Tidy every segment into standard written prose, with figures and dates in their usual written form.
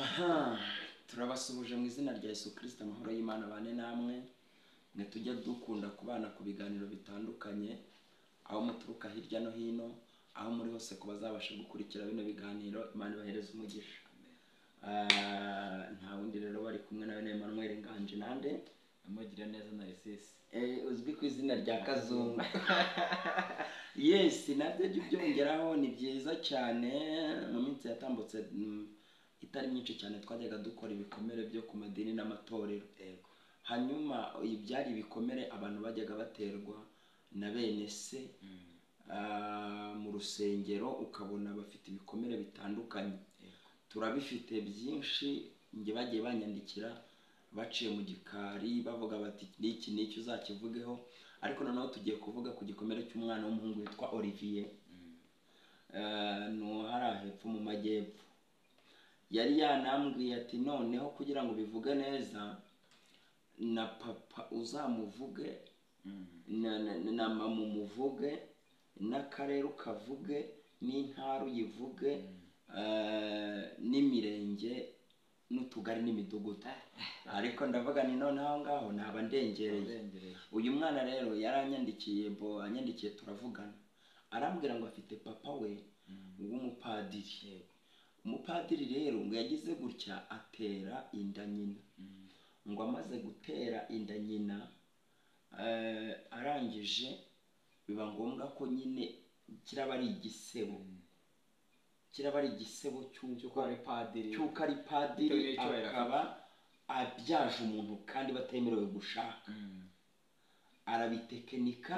Aha, turabasuhuje mu izina rya Yesu Kristo, amahoro y'Imana bane namwe. Mwe tujya dukunda kubana ku biganiro bitandukanye, aho muturuka hirya no hino, aho muri hose ku bazabasha gukurikira bino biganiro, Imana ibahereze umugisha. Nta wundi rero bari kumwe nawe ni Emmanuel Nganji nande Amugira neza Narcisse. Uzwi ku izina rya Kazungu. Yes, nabyo jya ubyongeraho, ni byiza cyane. Mu minsi yatambutse itari myinshi cyane twajyaga dukora ibikomere byo ku madini n'amatorero. Yego. Hanyuma ibyari ibikomere abantu bajyaga baterwa na bene se mu rusengero, ukabona bafite ibikomere bitandukanye. Turabifite byinshi, njye bagiye banyandikira baciye mu gikari bavuga bati n'iki n'iki uzakivugeho, ariko noneho tugiye kuvuga ku gikomere cy'umwana w'umuhungu witwa Olivier. Ni hariya hepfo mu majyepfo. Yari yanambwiye ati noneho kugira ngo bivuge neza na papa uzamuvuge, na mama umuvuge, n'akarere ukavuge, n'intara uyivuge, n'imirenge n'utugari n'imidugudu. Ariko ndavuga ni noneho aho ngaho naba ndengereye. Uyu mwana rero yaranyandikiye, bo anyandikiye turavugana, arambwira ngo afite papa we w'umupadiri. Umupadiri rero ngo yagize gutya atera inda nyina. Ngo amaze gutera inda nyina, arangije biba ngombwa ko nyine kiraba ari igisebo. Kiraba ari igisebo cy'uko ari padiri, cy'uko ari padiri, akaba abyaje umuntu kandi batemerewe gushaka. Arabitekinika,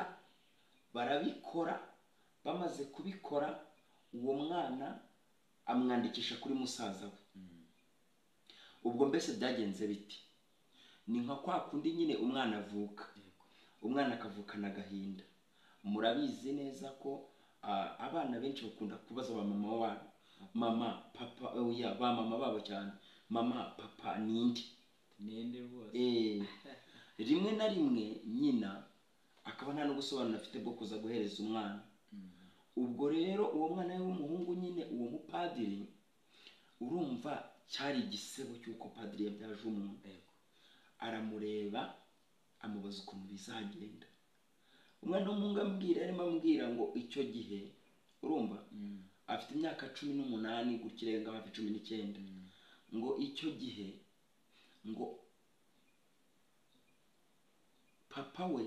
barabikora, bamaze kubikora uwo mwana amwandikisha kuri musaza we. Ubwo mbese byagenze biti ni nka kwa kundi nyine umwana avuka, umwana akavukana agahinda. Murabizi neza ko abana benshi bakunda kubaza ba mama wabo, mama papa, oya ba mama babo cyane, mama papa ninde ninde rwose. Rimwe na rimwe nyina akaba nta n'ubusobanuro afite bwo kuza guhereza umwana. Ubwo rero uwo mwana w'umuhungu nyine uwo mupadiri, urumva cyari igisebo cy'uko padiri yabyaje umuntu. Aramureba amubaza ukuntu bizagenda. Umwana w'umuhungu ambwira, arimo ambwira ngo icyo gihe urumva afite imyaka 18 gukirenga hafi 19, ngo icyo gihe ngo papa we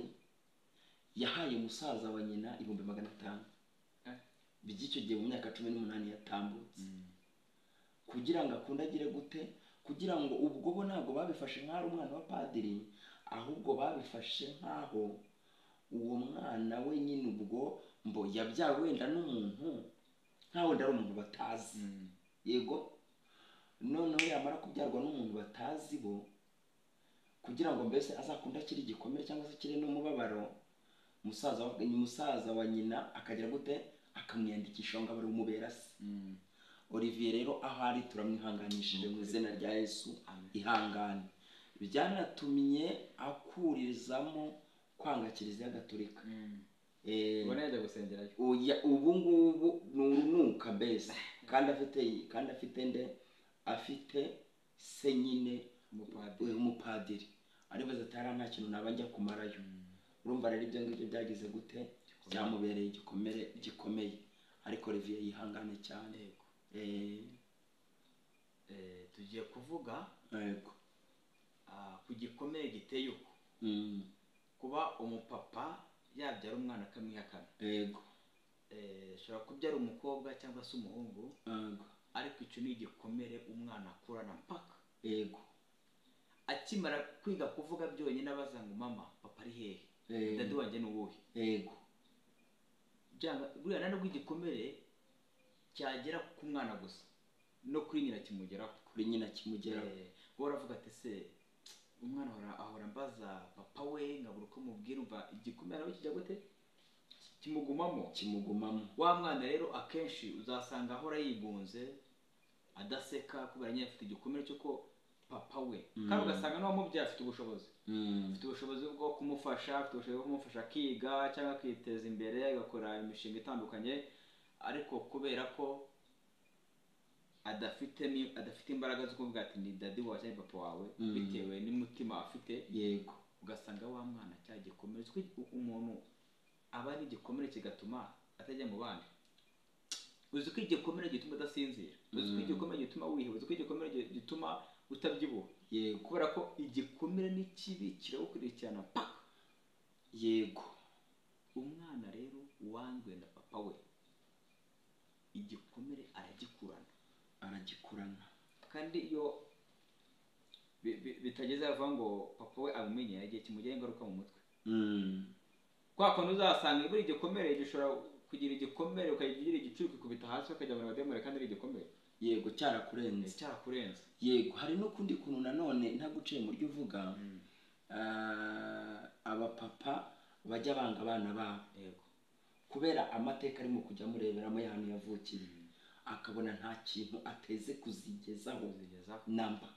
yahaye musaza wa nyina 500,000 by'icyo gihe mu myaka 18 yatambutse, kugira ngo akunde agire gute, kugira ngo ubwo bo ntabwo babifashe nk'aho umwana wa padiri, ahubwo babifashe nk'aho uwo mwana we nyine ubwo mbo yabyawe wenda n'umuntu, nkaho wenda ari umuntu batazi. Yego, noneho yamara kubyarwa n'umuntu batazi bo, kugira ngo mbese azakunde akiri igikomere cyangwa se akiri n'umubabaro, musaza wa nyina akagira gute, akamwiyandikisha ngo abe umubera se. Olivier rero aho ari turamwihanganishije mu izina rya Yesu, ihangane. Byanatumye akurizamo kwanga Kiliziya Gatolika. Ubona yajya gusengerayo. Ubu ngubu nurunuka mbese, kandi afite nde, afite se nyine umupadiri. Aribaza ati hariya nta kintu naba njya kumarayo. Urumva rero ibyo ngibyo byagize gute, byamubereye igikomere gikomeye. Ariko Olivier yihangane cyane. Tugiye kuvuga ku gikomere giteye uko kuba umupapa yabyara umwana akamwihakana. Yego. Ashobora kubyara umukobwa cyangwa se umuhungu, ariko icyo ni igikomere umwana akurana mpaka. Yego. Akimara kwiga kuvuga byonyine abaza ngo mama papa ari hehe, dadi wanjye ni uwuhe. Yego. Buriya nubwo igikomere cyagera ku mwana gusa, no kuri nyina kimugeraho. Kuri nyina kimugeraho. Wowe uravuga ati se umwana ahora ambaza papa we nkabura uko mubwira, umva igikomere nawe kijya gute, kimugumamo. Kimugumamo. Wa mwana rero akenshi uzasanga ahora yigunze adaseka kubera nyine afite igikomere cy'uko papa we, kandi ugasanga n'uwamubyaye afite ubushobozi, afite ubushobozi bwo kumufasha, afite ubushobozi bwo kumufasha akiga cyangwa akiteza imbere agakora imishinga itandukanye, ariko kubera ko Adafite imbaraga zo kuvuga ati ni daddy wawe cyangwa papa wawe, bitewe n'umutima afite. Ugasanga wa mwana cya gikomere, uzi ko umuntu aba ari igikomere kigatuma atajya mu bandi. Uzi ko igikomere gituma udasinzira, uzi ko igikomere gituma wiheba, uzi ko igikomere gituma utabyibuha, kubera ko igikomere ni kibi, kiragukurikirana paka. Umwana rero wanzwe na papa we, igikomere aragikurana. Aragikurana. Kandi iyo bitageze avuga ngo papa we abimenye, igihe kimugiraho ingaruka mu mutwe. Kwa kuntu uzasanga buri gikomere gishobora kugira igikomere, ukagira igicuku ukikubita hasi ukajya mu bademore kandi ari igikomere. Yego, cyarakurenze. Cyarakurenze. Yego, hari n'ukundi kuntu nanone ntaguciye mu ryo uvuga, abapapa bajya banga abana babo kubera amateka arimo kujya amureberamo y'ahantu yavukiye, akabona nta kintu ateze kuzigezaho kuzigezaho namba,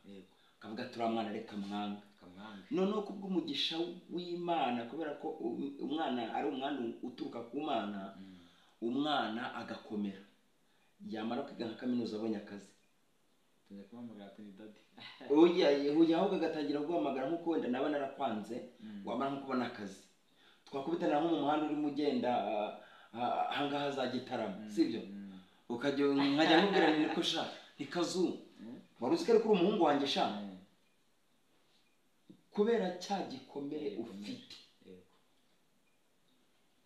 akavuga ati uriya mwana reka mwanga. Kamwanga. Noneho kubw'umugisha w'Imana, kubera ko umwana ari umwana uturuka ku Mana, umwana agakomera, yamara kwiga nka kaminuza abonye akazi, tujya kumuhamagara ati ni daddy. Oya, oya, ahubwo agatangira guhamagara nk'uko wenda naba narakwanze, wamara nko kubona akazi twakubitana nko mu muhanda urimo ugenda ahangaha za Gitarama, sibyo? Ukajya nkajya nkubwira nti niko sha, ni kazu, wari uzi ko ariko uri umuhungu wanjye sha? Kubera cya gikomere ufite,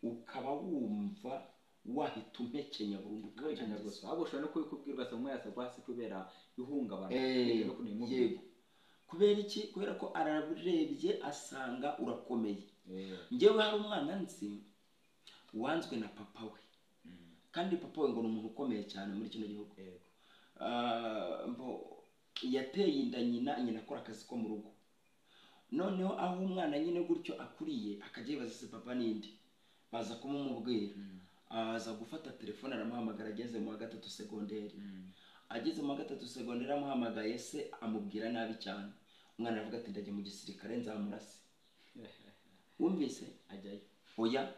ukaba wumva wahita umpekenya burundu Guhekenya ukanyangiza. Gusa ahubwo ushobora no kubikubwira ugasanga umwe yasabwa hasi kubera ihungabana bitewe n'ukuntu bimubwiye. Yego, kubera iki? Kubera ko ararebye asanga urakomeye. Njyewe hari umwana nzi wanzwe na papa we, kandi papa we ngo ni umuntu ukomeye cyane muri kino gihugu. Yateye inda nyina, nyina akora akazi ko mu rugo. Noneho aho umwana nyine gutyo akuriye akajya yibaza se papa ninde, baza kumumubwira, aza gufata telefone aramuhamagara ageze mu wa gatatu segonderi. Ageze mu wa gatatu segonderi amuhamagaye, se amubwira nabi cyane. Umwana aravuga ati ndajya mu gisirikare nzamurase. Wumvise? Ajyayo? Oya,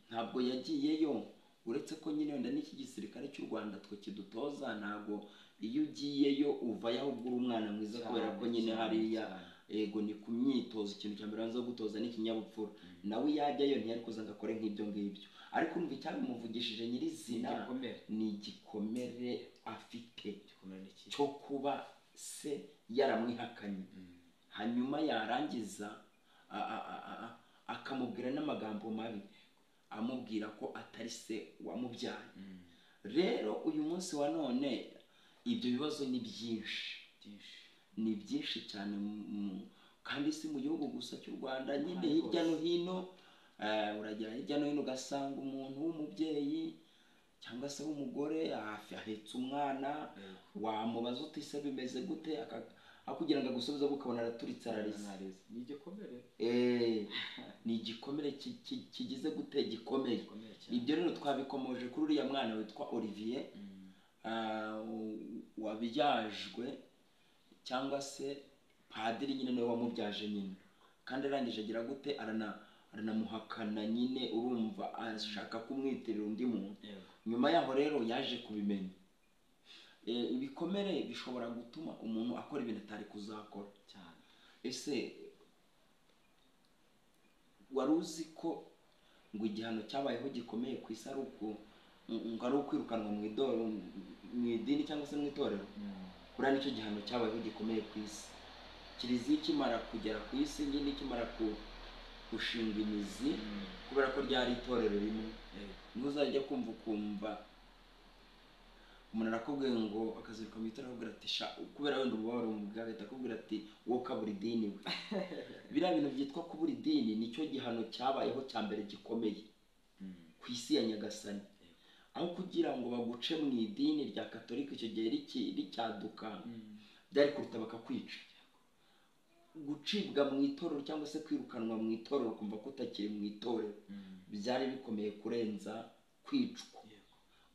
ntabwo yagiyeyo, uretse ko nyine wenda n'iki gisirikare cy'u Rwanda twe kidutoza, ntabwo iyo ugiyeyo uvayo ahubwo uri umwana mwiza, kubera ko nyine hariya ego ni ku myitozo, ikintu cya mbere banza gutoza ni ikinyabupfura. Nawe iyo ajyayo ntiyari kuza ngo akore nk'ibyo ngibyo, ariko urumva icyabimuvugishije nyirizina igikomere ni igikomere afite igikomere ni kibi cyo kuba se yaramwihakanye, hanyuma yarangiza akamubwira n'amagambo mabi, amubwira ko atari se wamubyaye. Rero uyu munsi wa none ibyo bibazo ni byinshi. Byinshi. Ni byinshi cyane, kandi si mu gihugu gusa cy'u Rwanda nyine, Ahandi hirya no hose. hino. Uragera hirya no hino ugasanga umuntu w'umubyeyi cyangwa se w'umugore ahetse umwana, wamubaza uti se bimeze gute, aho kugira ngo agusubize ukabona araturitse ararize. Ararize. Ni igikomere. Ni igikomere kigize gute, gikomeye. Gikomeye cyane. Ibyo rero twabikomoje kuri uriya mwana witwa Olivier, wabyajwe cyangwa se padiri nyine niwe wamubyaje nyine, kandi arangije agira gute, aranamuhakana nyine, urumva ashaka kumwitirira undi muntu. Nyuma yaho rero yaje kubimenya. Ibikomere bishobora gutuma umuntu akora ibintu atari kuzakora. Cyane. Ese wari uzi ko ngo igihano cyabayeho gikomeye ku isi ari uku, ngo ari ukwirukanwa mu idini cyangwa se mu itorero? Buriya nicyo gihano cyabayeho gikomeye ku isi. Kiliziya ikimara kugera ku isi nyine, ikimara gushinga imizi, kubera ko ryari itorero rimwe, niho uzajya kumva ukumva umuntu arakubwiye ngo akaziruka mu itorero, akubwira ati sha, kubera wenda umubabaro mu bwawe, ahita akubwira ati wowe ukabura idini we. Biriya bintu byitwa kubura idini nicyo gihano cyabayeho cya mbere gikomeye ku isi ya Nyagasani. Aho kugira ngo baguce mu idini rya Katolika icyo gihe ricyaduka, byari kuruta bakakwica. Gucibwa mu itorero cyangwa se kwirukanwa mu itorero, ukumva ko utakiri mu itorero, byari bikomeye kurenza kwicwa.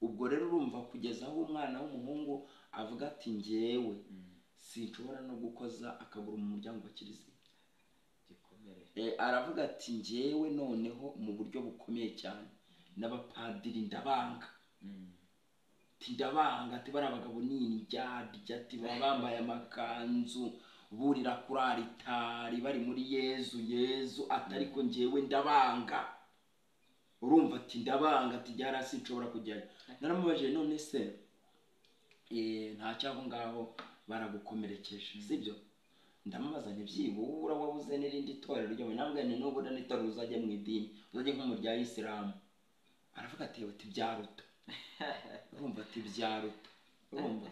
Ubwo rero urumva kugeza aho umwana w'umuhungu avuga ati njyewe sinshobora no gukoza akaguru mu muryango wa kiliziya. Gikomere. Aravuga ati njyewe noneho mu buryo bukomeye cyane n'abapadiri ndabanga. Ati ndabanga, ati bari abagabo ni indyarya, ati baba bambaye amakanzu burira kuri aritari bari muri Yezu Yezu, ati ariko njyewe ndabanga. Urumva ati ndabanga, ati byara sinshobora kujyayo. Naramubajije none se nta cyaho ngaho baragukomerekeje, sibyo? Ndamubaza nti byibura wabuze n'irindi torero ryo nambwe ni nubura n'itorero uzajya mu idini uzajya nko mu rya Isilamu. Aravuga ati ati byaruta. Urumva ati byaruta. Urumva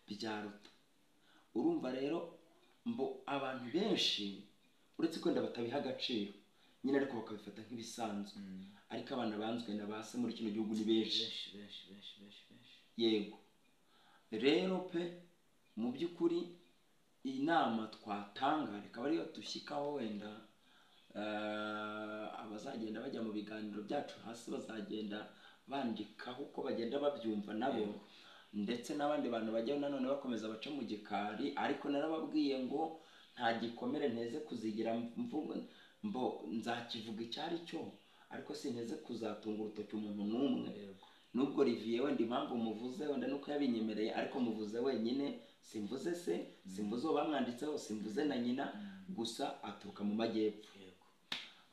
byaruta. Urumva rero mbo abantu benshi uretse kwenda batabiha agaciro nyine ariko bakabifata nk'ibisanzwe, ariko abana banzwe na base muri kino gihugu ni benshi. Yego rero pe mu by'ukuri inama twatanga reka ariyo dushyikaho, wenda abazagenda bajya mu biganiro byacu hasi bazagenda bandikaho uko bagenda babyumva nabo, ndetse n'abandi bantu bajyaho nanone bakomeza baca mu gikari. Ariko narababwiye ngo nta gikomere nteze kuzigira mvuga mbo nzakivuga icyari cyo, ariko sinteze kuzatunga urutoki umuntu n'umwe. Nubwo Olivier wenda impamvu muvuze wenda nuko yabinyemereye, ariko muvuze wenyine, simvuze se, simvuze uwo bamwanditseho, simvuze na nyina, gusa aturuka mu majyepfo.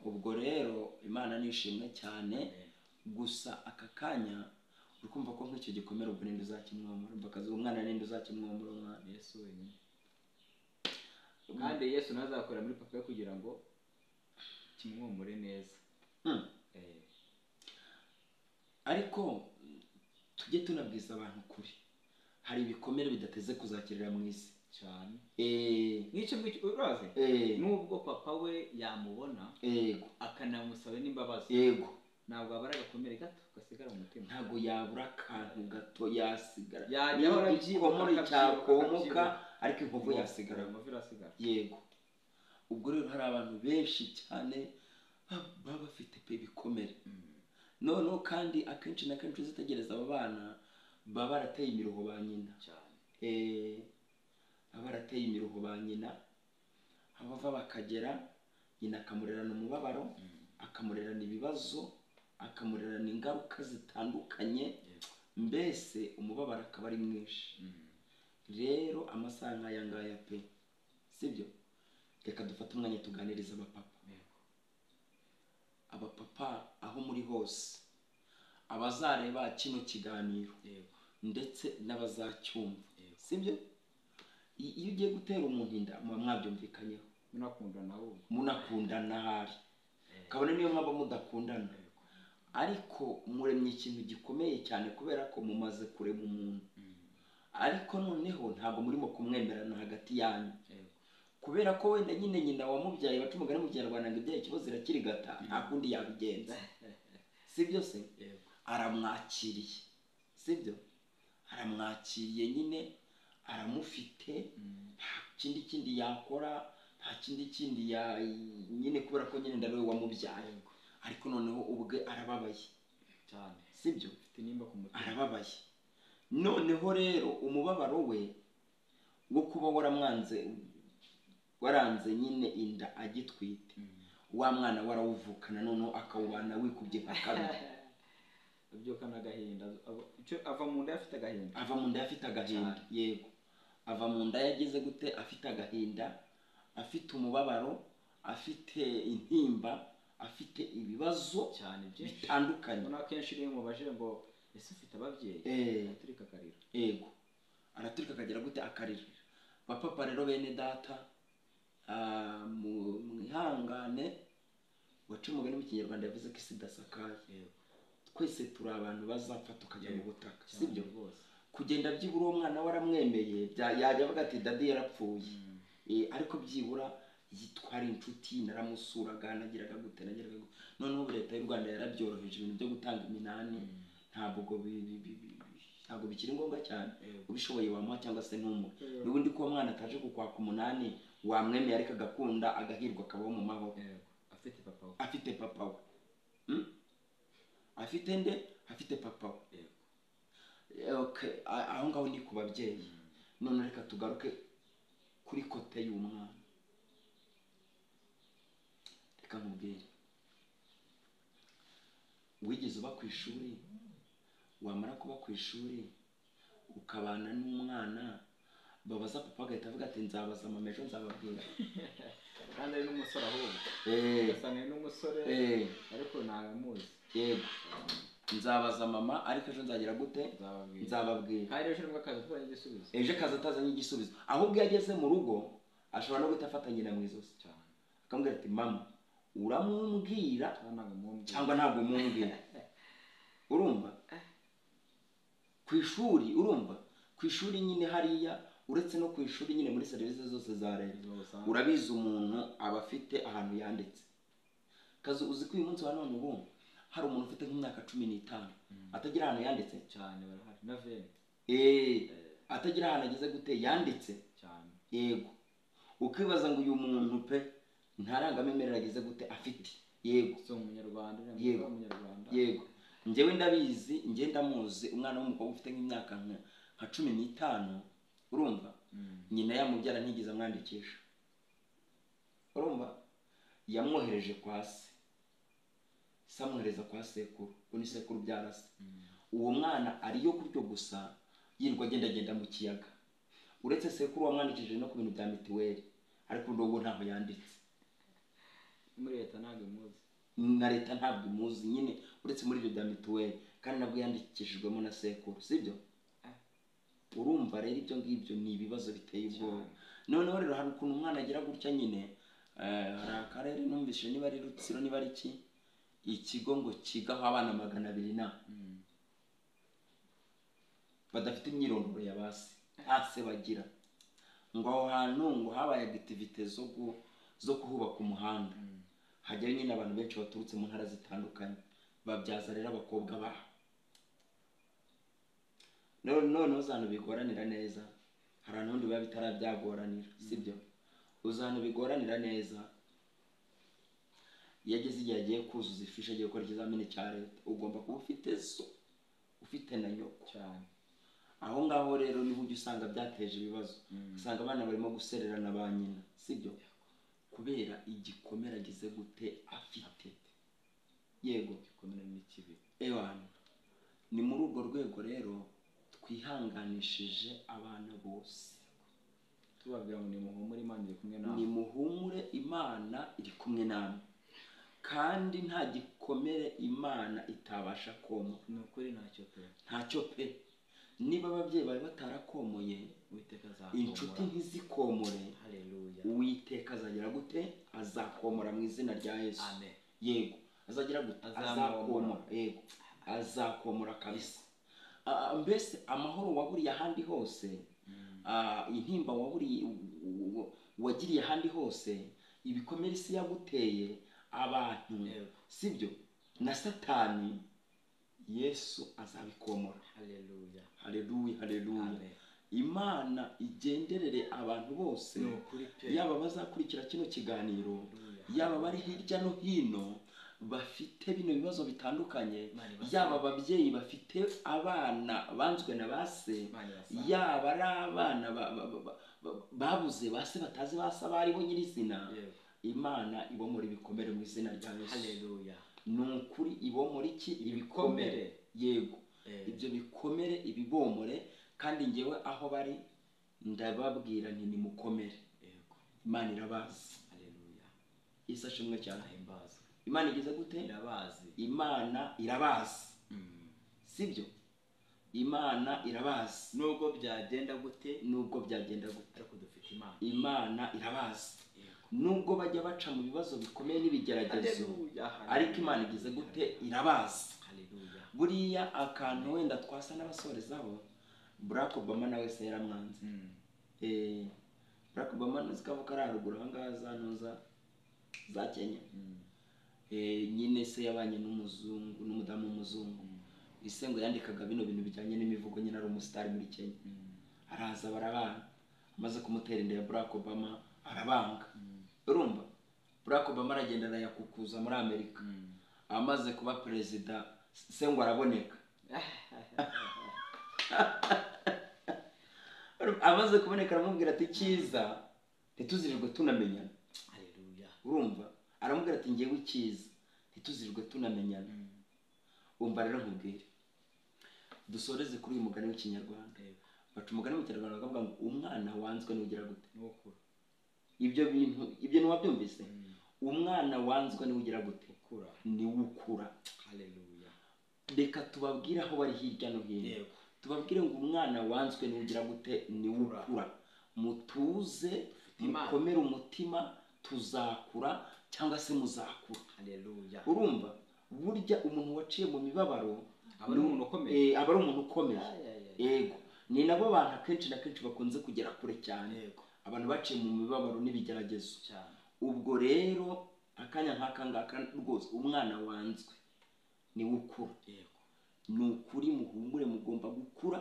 Ubwo rero Imana nishimwe cyane. Gusa aka kanya uri kumva ko nk'icyo gikomere ubwo ninde uzakimwomora, umva akazi umwana ninde uzakimwomora, umwana Yesu wenyine. Kandi Yesu ntazakora muri papa kugira ngo kimwomore neza. Ariko tujye tunabwiza abantu kuri hari ibikomere bidateze kuzakirira mu isi cyane. Nk'icyo ngicyo urazi, nubwo papa we yamubona akanamusaba n'imbabazi, yego ntabwo abura agakomere gato gasigara mu mutima, ntabwo yabura akantu gato yasigara, yajya igikomere cyakomoka ariko inkovu yasigara, inkovu irasigara. Yego ubwo rero hari abantu benshi cyane baba bafite pe ibikomere. Noneho kandi akenshi na kenshi uzitegereza aba bana baba barateye imiruho ba nyina cyane. Baba barateye imiruho ba nyina, abava bakagera nyina akamurerana umubabaro, akamurerana ibibazo, akamurerana ingaruka zitandukanye, mbese umubabaro akaba ari mwinshi. Rero amasaha nk'aya ngaya pe, sibyo? Reka dufate umwanya tuganiriza abapapa. Abapapa aho muri hose, abazareba kino kiganiro ndetse n'abazacyumva, sibyo? Iyo ugiye gutera umuntu inda muba mwabyumvikanyeho, munakundana, munakundana hari kabone niyo mwaba mudakundana, ariko muremye ikintu gikomeye cyane kubera ko mumaze kurema umuntu. Ariko noneho ntabwo murimo kumwemerana hagati yanyu, kubera ko wenda nyine nyina wamubyaye baca umugani mu Kinyarwanda ngo ibyaye ikibazo irakirigata, nta kundi yabigenza, sibyo se? Aramwakiriye, sibyo? Aramwakiriye nyine, aramufite, nta kindi kindi yakora, nta kindi kindi ya nyine, kubera ko nyine ndawe wamubyaye. Ariko noneho ubwe arababaye cyane, sibyo? Ufite nimba ku mutima, arababaye. Noneho rero umubabaro we wo kuba waramwanze, waranze nyine inda agitwite, wa mwana warawuvukana noneho akawubana wikubye nka kabiri. Abyukana agahinda, ava mu nda afite agahinda, ava mu nda afite agahinda. Yego, ava mu nda yageze gute? Afite agahinda, afite umubabaro, afite intimba, afite ibibazo cyane byinshi bitandukanye. Noneho akenshi iyo mubajije ngo ese ufite ababyeyi, araturika akarira. Yego, araturika akagera gute? Akarira. Bapapa rero bene data, mwihangane, waca umugani mu Kinyarwanda yavuze ko isi idasakaye. Twese turi abantu bazapfa tukajya mu butaka, sibyo? Kugenda byibura uwo mwana waramwemeye, yajya avuga ati dadi yarapfuye, ariko byibura yitwara inshuti, naramusuraga, nagiraga gute, nagiraga gute. Noneho leta y'u Rwanda yarabyoroheje ibintu byo gutanga iminani, ntabwo ntabwo bikiri ngombwa cyane. Ubishoboye wamuha cyangwa se ntumuhe. N'ubundi ko mwana ataje kukwaka umunani wamwemeye, ariko agakunda agahirwa akabaho mu mahoro, afite papa we, afite papa we, afite nde? Afite papa we. Okay, aho ngaho ni ku babyeyi. None reka tugaruke kuri kote y'umwana. Reka nkubwire, wigeze uba ku ishuri, wamara kuba ku ishuri Ukabana n'umwana babaza papa agahita avuga ati nzabaza mama ejo nzababwira. Kandi ari n'umusore ahubwo. Ugasanga ari n'umusore ariko ntamuzi. Yego. Nzabaza mama ariko ejo nzagira gute? Nzababwira. Kandi ejo nibwo akaza atazanye igisubizo. Ejo akaza atazanye igisubizo. Ahubwo iyo ageze mu rugo ashobora no guhita afata nyina mu izosi cyane. Akamubwira ati mama uramubwira cyangwa ntabwo mumbwira. Urumva? Ku ishuri, urumva? Ku ishuri nyine hariya, uretse no ku ishuri nyine muri serivisi zose za leta, urabizi umuntu aba afite ahantu yanditse. Kazi uzi ko uyu munsi wa none ubu hari umuntu ufite nk'imyaka 15 atagira ahantu yanditse cyane, barahari na vene. Atagira ahantu ageze gute yanditse cyane. Yego. Ukibaza ngo uyu muntu pe ntarangamimerere ageze gute afite. Yego. So umunyarwanda. Yego. Yego. Njyewe ndabizi, njye ndamuzi umwana w'umukobwa ufite nk'imyaka nka 15, urumva? Nyina yamubyara ntigeze amwandikisha. Urumva? Yamwohereje kwa se. Samwohereza kwa sekuru, kuni sekuru byarase. Uwo mwana ariyo kuryo gusa yirwa agenda agenda mu kiyaga. Uretse sekuru wamwandikishije no ku bintu bya mituweli, ariko ndogo ntaho yanditse. Muri leta ntabwo imuzi. Na leta ntabwo imuzi nyine uretse muri ibyo bya mituweli, kandi nabwo yandikishijwemo na sekuru, sibyo? Urumva rero ibyo ngibyo ni ibibazo biteye ubwoba. Noneho rero hari ukuntu umwana agira gutya nyine, hari akarere numvise niba ari Rutsiro niba ari iki, ikigo ngo kigaho abana 200 na badafite imyirondoro ya base, nta se bagira. Ngo aho hantu ngo habaye activite zo kuhubaka umuhanda, hajyayo nyine abantu benshi baturutse mu ntara zitandukanye, babyaza rero abakobwa baho. Noneho uzantu bigoranira neza, hari ahantu biba bitarabyagoranira, sibyo? Uzantu bigoranira neza, iyo ageze igihe agiye kuzuza ifishi agiye gukora ikizamini cya leta, ugomba kuba ufite so, ufite na nyoko cyane. Aho ngaho rero niho ujya usanga byateje ibibazo, usanga abana barimo gusererana ba nyina, sibyo? Kubera igikomere agize gute afite. Yego. Igikomere ni kibi. Ewana. Ni muri urwo rwego rero twihanganishije abana bose, tubabwira ngo nimuhumure Imana iri kumwe namwe. Nimuhumure Imana iri kumwe namwe, kandi nta gikomere Imana itabasha komora. Ni ukuri ntacyo pe. Ntacyo pe. Niba ababyeyi bari batarakomoye, Uwiteka azakomora. Inshuti ntizikomore. Haleluya. Uwiteka azagira gute? Azakomora mu izina rya Yesu. Amen. Yego. Azagira gute? Azakomora. Yego. Azakomora kabisa. Mbese amahoro waburiye ahandi hose, intimba waburiye wagiriye ahandi hose, ibikomere isi yaguteye abantu, sibyo? Na Satani, Yesu azabikomora. Haleluya. Haleluya, haleluya. Imana igenderere abantu bose, yaba bazakurikira kino kiganiro, yaba bari hirya no hino bafite bino bibazo bitandukanye, yaba ababyeyi bafite abana banzwe na base, yaba ari abana babuze base batazi base abaribo nyirizina, Imana ibomora ibikomere mu izina rya Yesu. Haleluya. Ni ukuri ibomora iki? Ibikomere. Yego. Ibyo bikomere ibibomore, kandi ngewe aho bari ndababwira nti nimukomere. Yego. Imana irabazi. Haleluya. Yesu ashimwe cyane. Imana igeze gute? Irabazi. Imana irabazi. Sibyo? Imana irabazi. Nubwo byagenda gute, nubwo byagenda gute, ariko dufite Imana. Imana irabazi. Nubwo bajya baca mu bibazo bikomeye n'ibigeragezo, ariko Imana igeze gute? Irabazi. Haleluya. Buriya akantu wenda twasa n'abasorezaho, Barack Obama nawe se yaramwanze. Barack Obama nzi ko avuka ari haruguru aha ngaha za ntuza za Kenya. Nyine se yabanye n'umuzungu, n'umudamu w'umuzungu. Ise ngo yandikaga bino bintu bijyanye n'imivugo, nyine ari umusitari muri Kenya. Araza barabana, amaze kumutera inda ya Barack Obama arabanga. Urumva? Barack Obama aragenda arayakukuza muri Amerika. Amaze kuba perezida se ngo araboneka. Amaze kuboneka aramubwira ati cyiza ntituzirirwe tunamenyana. Haleluya. Urumva? Aramubwira ati ngewe icyiza ntituzirirwe tunamenyana. Umva rero nkubwire, dusoreze kuri uyu mugani w'ikinyarwanda. Baca umugani mu Kinyarwanda bakavuga ngo umwana wanzwe n'ugira gute? N'ukura. Ibyo bintu ibyo ntiwabyumvise? Umwana wanzwe n'ugira gute? Ukura. Niwe ukura. Haleluya. Reka tubabwire aho bari hirya no hino. Yego. Tubabwire ngo umwana wanzwe n'ugira gute? Niwe ukura. Mutuze, mukomere umutima, tuzakura cyangwa se muzakura. Haleluya. Urumva burya umuntu waciye mu mibabaro aba ari umuntu ukomeye. Aba ari umuntu ukomeye. Yego. Ni nabo bantu akenshi na kenshi bakunze kugera kure cyane. Yego. Abantu baciye mu mibabaro n'ibigeragezo cyane. Ubwo rero akanya nk'aka ngaka rwose umwana wanzwe niwe ukura. Yego. Ni ukuri muhumure, mugomba gukura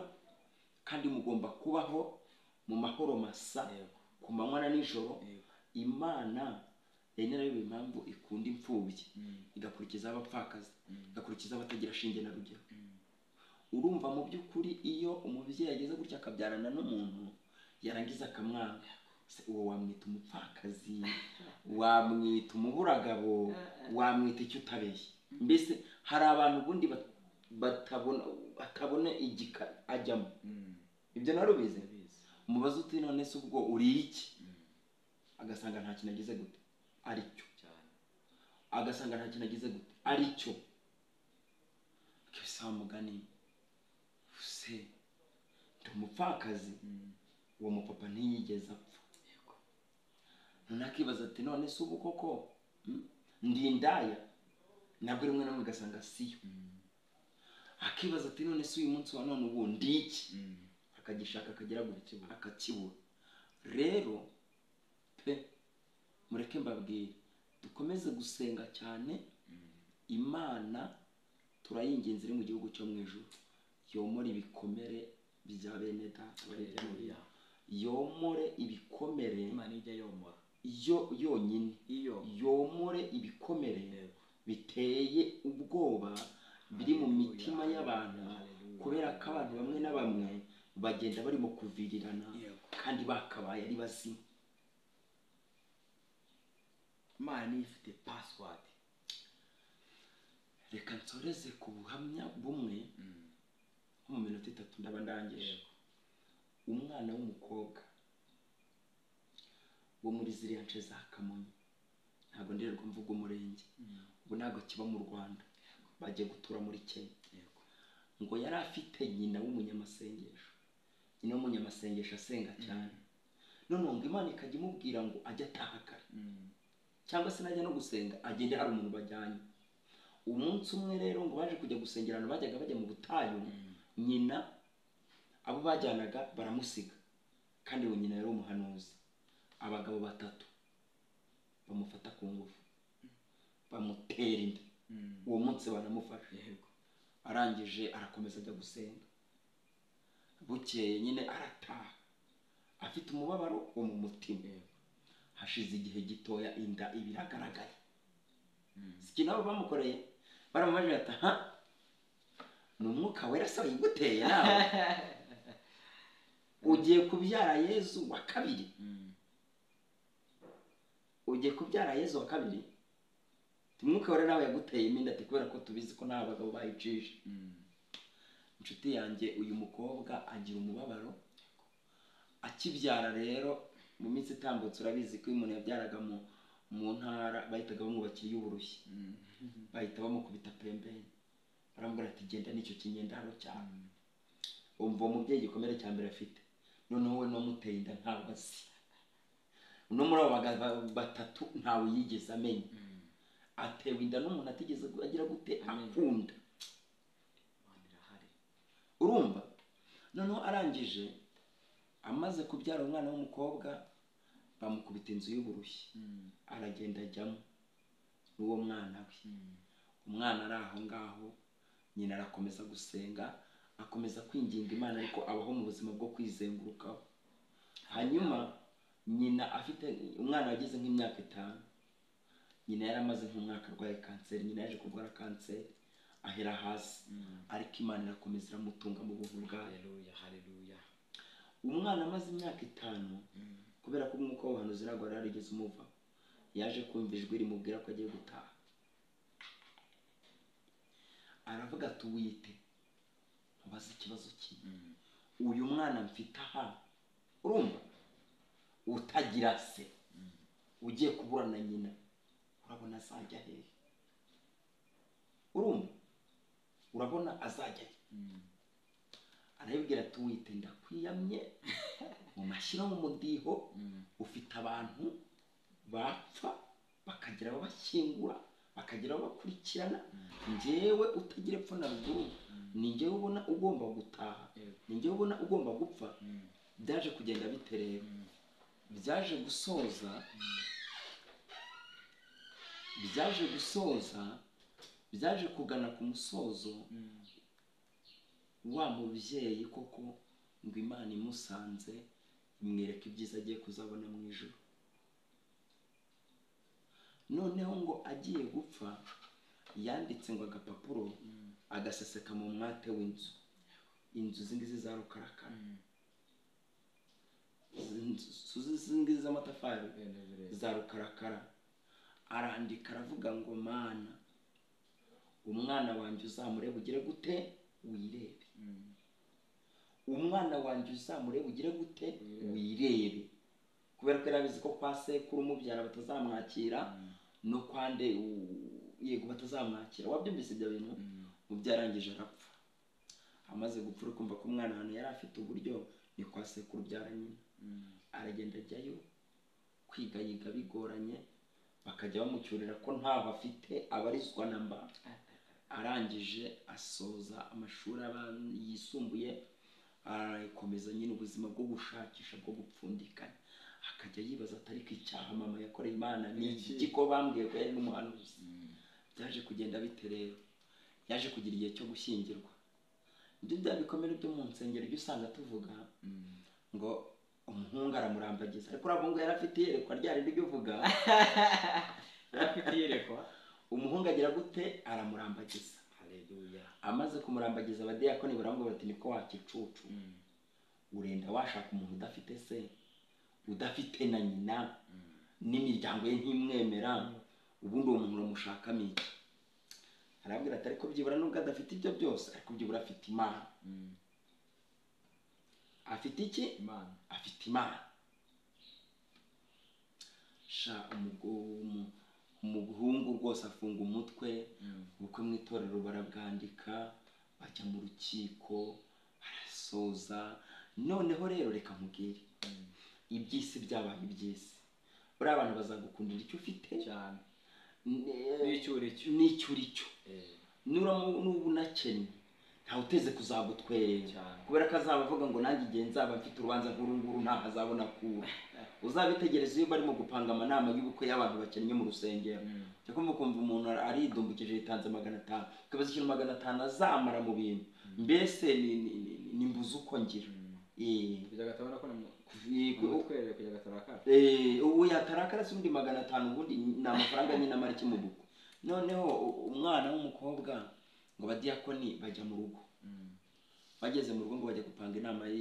kandi mugomba kubaho mu mahoro masa. Yego. Ku manywa na nijoro. Yego. Imana yari narayo impamvu ikunda imfubyi, igakurikiza abapfakazi, igakurikiza abatagira shinge na rugero. Urumva mu by'ukuri iyo umubyeyi ageze gutya akabyarana n'umuntu yarangiza akamwanga, se uwo wamwita umupfakazi, wamwita umuburagabo, wamwita icyo utabeshye. Mbese hari abantu ubundi batabona igika ajyamo. Ibyo narubize. Umubaza uti none se ubwo uri iki? Agasanga nta kintu agize gute aricyo. Agasanga nta kintu agize gute aricyo. Kisa mugani se ndi umupfakazi, uwo mupapa ntiyigeze apfa. None akibaza ati none se ubu koko ndi indaya? Nabwo rimwe na rimwe ugasanga siyo. Akibaza ati none se uyu munsi wa none ubu ndi iki? Akagishaka akagera gutya akakibura. Rero pe mureke mbabwire, dukomeze gusenga cyane. Imana turayinginze iri mu gihugu cyo mu ijuru, yomore ibikomere bya bene data bari hirya no hino. Yomore ibikomere. Imana ijya yomora yo yonyine. Iyo yomore ibikomere biteye ubwoba biri mu mitima y'abantu, kubera ko abantu bamwe na bamwe bagenda barimo kuvirirana kandi bakabaye ari bazima. Imana ifite password. Reka nsoreze ku buhamya bumwe nko mu minota 3 ndaba ndangije. Umwana w'umukobwa wo muri ziriya nce za Kamonyi, ntabwo ndirwa mvuga umurenge, ubu ntabwo kiba mu Rwanda, bagiye gutura muri Kenya. Ngo yari afite nyina w'umunyamasengesho, nyina w'umunyamasengesho asenga cyane. None ngo Imana ikajya imubwira ngo ajye ataha kare, cyangwa se najya no gusenga agende hari umuntu bajyanye. Umunsi umwe rero ngo baje kujya gusengera ahantu bajyaga bajya mu butayu, nyina abo bajyanaga baramusiga, kandi uwo nyina yari umuhanuzi. Abagabo 3 bamufata ku ngufu, bamutera inda. Uwo munsi baramufasha. Arangije arakomeza ajya gusenga. Bukeye nyine arataha afite umubabaro wo mu mutima. Hashize igihe gitoya inda ibiragaragaye. Siki nabo bamukoreye baramubajije ati ha ni umwuka wera se wiguteye nawe? Ugiye kubyara Yezu wa kabiri. Ugiye kubyara Yezu wa kabiri. Umwuka wera nawe yaguteye inda ati kubera ko tubizi ko nta bagabo bayicisha. Inshuti yanjye uyu mukobwa agira umubabaro akibyara. Rero mu minsi itambutse urabizi ko umuntu yabyaraga mu ntara bahitaga bamwubakira y'uburushyi, bahita bamukubita pembeni, baramubwira ati genda nicyo kinyendaro cyawe. Umva umubyeyi igikomere cya mbere afite, noneho we n'umuteye inda ntawe azi, no muri abo bagabo 3 ntawe yigeze amenya. Atewe inda n'umuntu atigeze agira gute akunda. Urumva noneho arangije amaze kubyara umwana w'umukobwa bamukubita inzu y'uburushyi, aragenda ajyamo n'uwo mwana we. Umwana ari aho ngaho, nyina arakomeza gusenga, akomeza kwinginga Imana, ariko abaho mu buzima bwo kwizengurukaho. Hanyuma nyina afite umwana wageze nk'imyaka 5, nyina yaramaze nk'umwaka arwaye kanseri. Nyina yaje kurwara kanseri ahera hasi, ariko Imana irakomeza iramutunga mu buntu bwayo. Haleluya, haleluya. Umwana amaze imyaka 5, kubera ko umwuka w'ubuhanuzi ntabwo yari yarigeze umuva, yaje kumva ijwi rimubwira ko agiye gutaha. Aravuga ati wite nkubaze ikibazo kimwe, Uyu mwana mfite aha, urumva utagira se, ugiye kubura na nyina, urabona azajya hehe? Urumva urabona azajya he? Arabibwira ati wite ndakwiyamye mu mashyira mu mudiho, ufite abantu bapfa bakagira ababashyingura, bakagira ababakurikirana, njyewe utagira epfo na ruguru, ni njyewe ubona ugomba gutaha, ni njyewe ubona ugomba gupfa. Byaje kugenda bite rero? Byaje gusoza, byaje kugana ku musozo. Wa mubyeyi koko ngo Imana imusanze imwereka ibyiza agiye kuzabona mu ijuru. Noneho ngo agiye gupfa yanditse ngo agapapuro agaseseka mu mwate w'inzu, inzu zingizi za rukarakara, inzu zingizi z'amatafari za rukarakara. Arandika aravuga ngo Mana, umwana wanjye uzamurebe ugire gute wirebe, umwana wanjye uzamurebe ugire gute wirebe. Kubera ko yarabizi ko kwa sekuru umubyara batazamwakira, no kwande yego batazamwakira. Wabyumvise ibyo bintu? Mubyarangije arapfa. Amaze gupfa ukumva ko umwana ahantu yari afite uburyo ni kwa sekuru byara nyina. Aragenda ajyayo kwiga, yiga bigoranye, bakajya bamucyurira ko ntaho afite abarizwa namba. Arangije asoza amashuri yisumbuye, arakomeza nyine ubuzima bwo gushakisha bwo gupfundikanya. Akajya yibaza atari ko icyaha mama yakoreye Imana ni iki ko bambwiye ko yari n'umuhanuzi. Byaje kugenda bite rero? Yaje kugira igihe cyo gushyingirwa. Ibyo bya bikomere byo mu nsengero ibyo usanga tuvuga ngo umuhungu aramurambagiza, ariko uriya muhungu yari afite iyerekwa rya rindi ryo uvuga. Yari afite iyerekwa. Umuhungu agira gute? Aramurambagiza. Haleluya. Amaze kumurambagiza abadiyakoni baramubwira bati niko wakicucu, urenda washaka umuntu udafite se, udafite na nyina, n'imiryango ye ntimwemera, ubundi uwo muntu uramushakamo iki? Arabwira ati ariko byibura nubwo adafite ibyo byose, ariko byibura afite Imana. Afite iki? Imana. Afite Imana. Sha umuhungu rwose afunga umutwe, ubukwe mu itorero barabwandika, bajya mu rukiko barasoza. Noneho rero reka nkubwire, iby'isi byabaye iby'isi. Buriya abantu bazagukundira icyo ufite cyane, n'icyo uri cyo. Nuba unakennye ntawe uteze kuzagutwerera, kubera ko azaba avuga ngo nanjye igihe nzaba mfite urubanza nk'uru nguru ntaho azabona kura. Uzabitegereza iyo barimo gupanga amanama y'ubukwe y'abantu bakennye mu rusengero, cyangwa ukumva umuntu aridumbukije yitanze 500, ukibaza ikintu 500 azamara mu bintu. Mbese ni mbuze uko ngira. Ubu yatarakara se undi 500, ubundi ni amafaranga nyine amara iki mu bukwe. Noneho umwana w'umukobwa ngo abadiyakoni bajya mu rugo. Bageze mu rugo ngo bajya gupanga inama ye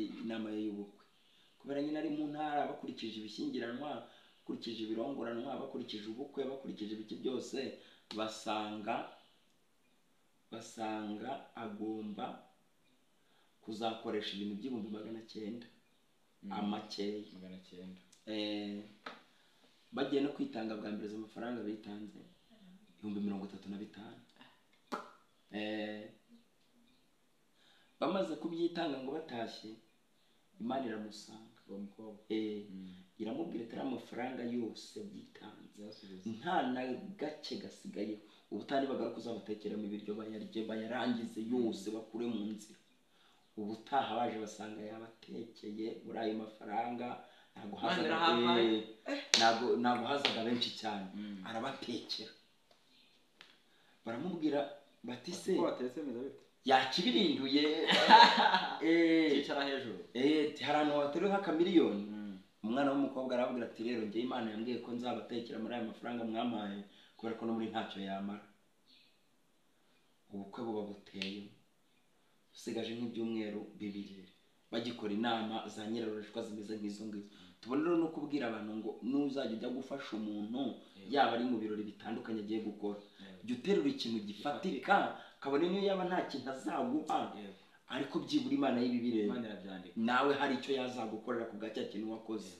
y'ubukwe, kubera nyine ari mu ntara, bakurikije ibishyingiranwa, bakurikije ibirongoranwa, bakurikije ubukwe, bakurikije ibiki byose, basanga agomba kuzakoresha ibintu by'ibihumbi 900 amakeya 900. Bagiye no kwitanga bwa mbere amafaranga bitanze 35,000. Bamaze kubyitanga ngo batashye, Imana iramusanga uwo mukobwa. Iramubwira ati amafaranga yose byitanze nta na gake gasigaye, ubutari bagaruka uzabatekeramo ibiryo bayarye bayarangize yose bakure mu nzira. Ubutaha baje basanga yabatekeye muri ayo mafaranga, ntabwo hazaga benshi cyane, arabatekera. Baramubwira bati se yakibirinduye cyicara hejuru, hari ahantu wateruye nk'akamiliyoni. Umwana w'umukobwa arababwira ati rero njye Imana yambwiye ko nzabatekera muri aya mafaranga mwamaye, kubera ko no muri ntacyo yamara. Ubukwe buba buteye, usigaje nk'ibyumweru 2 bagikora inama za nyirarureshwa zimeze nk'izo ngizo. Tubona rero no kubwira abantu ngo nuzajya ujya gufasha umuntu, yaba ari mu birori bitandukanye agiye gukora, jya uterura ikintu gifatika, kabone niyo yaba nta kintu azaguha, ariko byibura Imana y'ibibireba. Nawe hari icyo yazagukorera ku bwa cya kintu wakoze.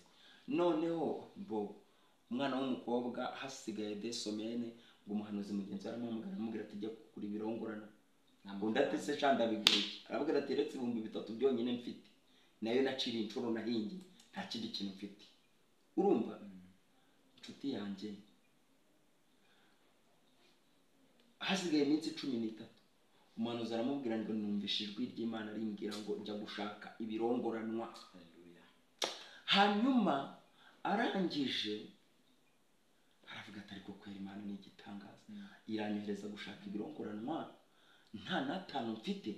Noneho bo umwana w'umukobwa hasigaye desomene ngo umuhanuzi mugenzi we aramuhamagara aramubwira ati jya kugura ibirongorana. Undi ati se sha ndabigura iki? Arabwira ati retse 3000 byonyine mfite, nayo naciriye inshuro nahingiye, nta kindi kintu mfite. Urumva inshuti yanjye, hasigaye iminsi 13 umuhanuzi aramubwira ngo numvise ijwi ry'Imana rimbwira ngo njya gushaka ibirongoranwa. Hanyuma arangije aravuga ati ariko kwera Imana ni igitangaza, iranyohereza gushaka ibirongoranwa nta n'atanu mfite.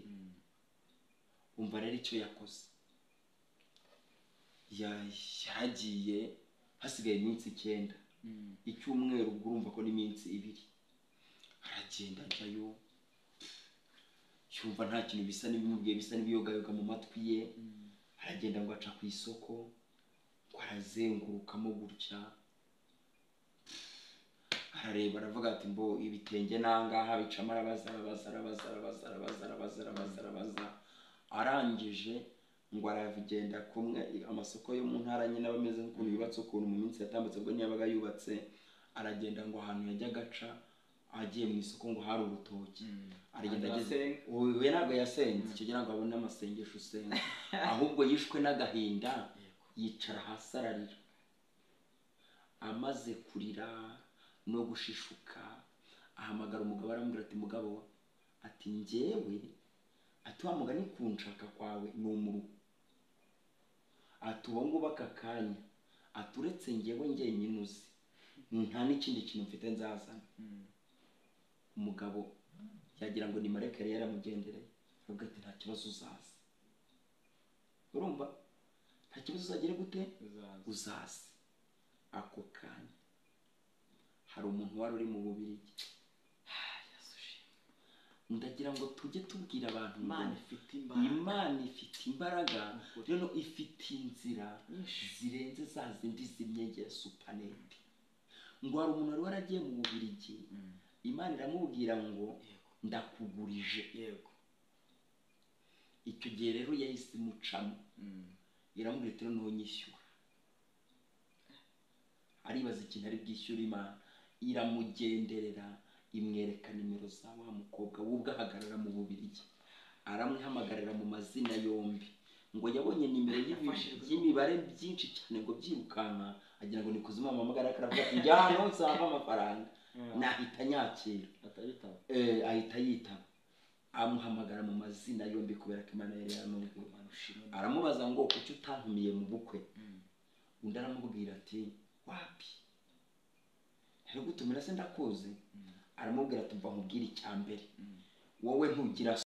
Umva rero icyo yakoze, yaragiye hasigaye iminsi 9, icyumweru ubwo urumva ko n'iminsi 2, aragenda ajyayo yumva nta kintu bisa n'ibimubwiye, bisa n'ibiyogayoga mu matwi ye. Aragenda ngo aca ku isoko, ngo arazengurukamo gutya, arareba aravuga ati mbo ibitenge nangaha bicamo, arabaza arabaza arabaza arabaza arabaza arabaza arabaza arabaza. Arangije ngo aragenda kumwe amasoko yo mu ntara nyine aba ameze nk'ukuntu yubatse, ukuntu mu minsi yatambutse ubwo ntiyabaga yubatse. Aragenda ngo ahantu yajyaga aca agiye mu isoko ngo hari urutoki, aragenda ageze, we ntabwo yasenze icyo gihe ngo abone amasengesho usenga, ahubwo yishwe n'agahinda yicara hasi ararira. Amaze kurira no gushishuka ahamagara umugabo aramubwira ati mugabo, ati njyewe, ati wa mugani kunshaka kwawe ni umuruho, ati uwo ngubu aka kanya, ati uretse njyewe njyenyine uzi nta n'ikindi kintu mfite nzazana. Umugabo yagira ngo ni marayika yari yaramugendereye, aravuga ati nta kibazo uzaza. Urumva nta kibazo uzagire gute? Uzaza. Ako kanya hari umuntu wari uri mu Bubiligi. Ndagira ngo tujye tubwira abantu ngo Imana ifite imbaraga, noneho ifite inzira zirenze za zindi z'imyenge ya supaneti. Ngo hari umuntu wari waragiye mu Bubiligi, Imana iramubwira ngo ndakugurije. Icyo gihe rero yahise imucamo, iramubwira iti noneho nyishyura. Aribaza ikintu ari bwishyura Imana, iramugenderera imwereka nimero za wa mukobwa w'ubwo ahagarara mu Bubiligi, aramwihamagarira mu mazina yombi. Ngo yabonye nimero y'imibare byinshi cyane ngo byirukanka, agira ngo ni kuzimu amuhamagara, aravuga ati njya hano nzava amafaranga, nahita nyakira, ahita yitaba. Amuhamagara mu mazina yombi kubera ko Imana yari yaramubwiye. Aramubaza ngo kuki utantumiye mu bukwe? Undi aramubwira ati wapi, ntari gutumira se ndakuzi. Aramubwira ati mva nkubwire icya mbere, wowe ntugira